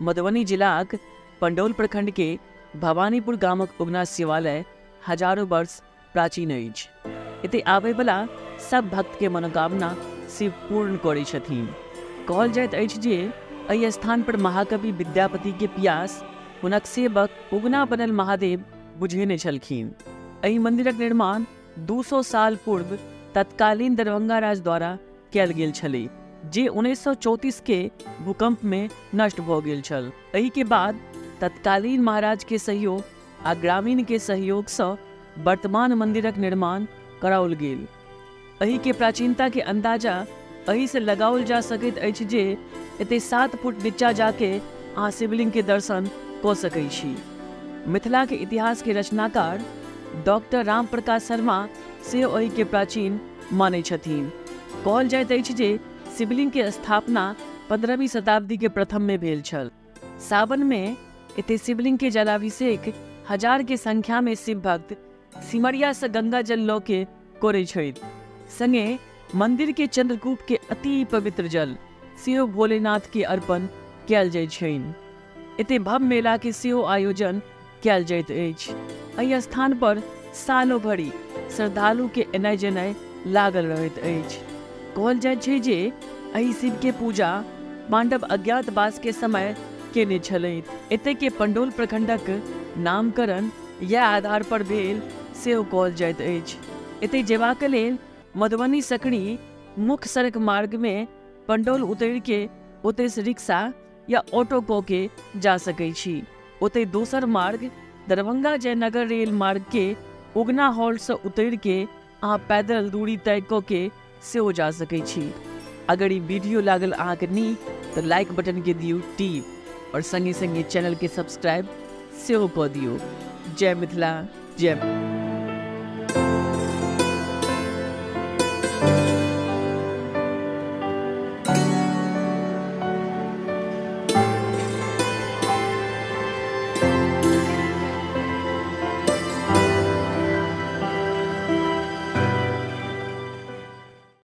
मधुबनी जिलाक पंडौल प्रखंड के भवानीपुर गामक उगना शिवालय हजारों वर्ष प्राचीन अछि। एतय आबयवला सब भक्त के मनोकामना शिव पूर्ण करै छथिन। कहल जाइत अछि जे एहि स्थान पर महाकवि विद्यापति के पियास हुनक सेवक उगना बनल महादेव बुझेने छलखिन। एहि मंदिरक निर्माण 200 साल पूर्व तत्कालीन दरभंगा राज द्वारा कयल गेल छलै, जे 1934 के भूकंप में नष्ट भऽ गेल छल। एहि के बाद तत्कालीन महाराज के सहयोग आ ग्रामीण के सहयोग सँ वर्तमान मंदिरक निर्माण कराओल गेल। एहि के प्राचीनता के अंदाजा एहि से लगाओल जा सकैत अछि जे एतय 7 फुट नीचा जाके अहाँ शिवलिंग के दर्शन कऽ सकै छी। मिथिला के इतिहास के रचनाकार डॉक्टर राम प्रकाश शर्मा सेहो एहि के प्राचीन मानै छथिन। कहल जाइत अछि जे शिवलिंग के स्थापना 15वीं शताब्दी के प्रथम में भेल छल। सावन में एतय शिवलिंग के जलाभिषेक हजार के संख्या में शिव भक्त सिमरिया से गंगा जल लऽ के करै छथि। संगे मंदिर के चंद्रकूप के अति पवित्र जल सेहो भोलेनाथ के अर्पण कयल जाइत छनि। एतय भव्य मेला के सेहो आयोजन कयल जाइत अछि। एहि स्थान पर सालों भरि श्रद्धालु के एनाइ जेनाइ लागल रहैत अछि। कहल जाइत छै जे एहि शिव के पूजा पांडव अज्ञातवास के समय केने छलथि। एतय के पंडौल प्रखंडक नामकरण यह आधार पर भेल सेहो कहल जाइत अछि। एतय जेबाक लेल मधुबनी सकरी मुख्य सड़क मार्ग में पंडौल उतरि के ओतय से रिक्शा या ऑटो कऽ के जा सकै छी। ओतय दोसर मार्ग दरभंगा जयनगर रेल मार्ग के उगना हॉल्ट से उतरि के अहाँ पैदल दूरी तय कऽ के सेहो जा सकै छी। अगर ई वीडियो लागल अहाँके नीक तऽ लाइक बटन के दियौ टीप और संगे संगे चैनल के सब्सक्राइब सेहो कऽ दियौ। जय मिथिला, जय।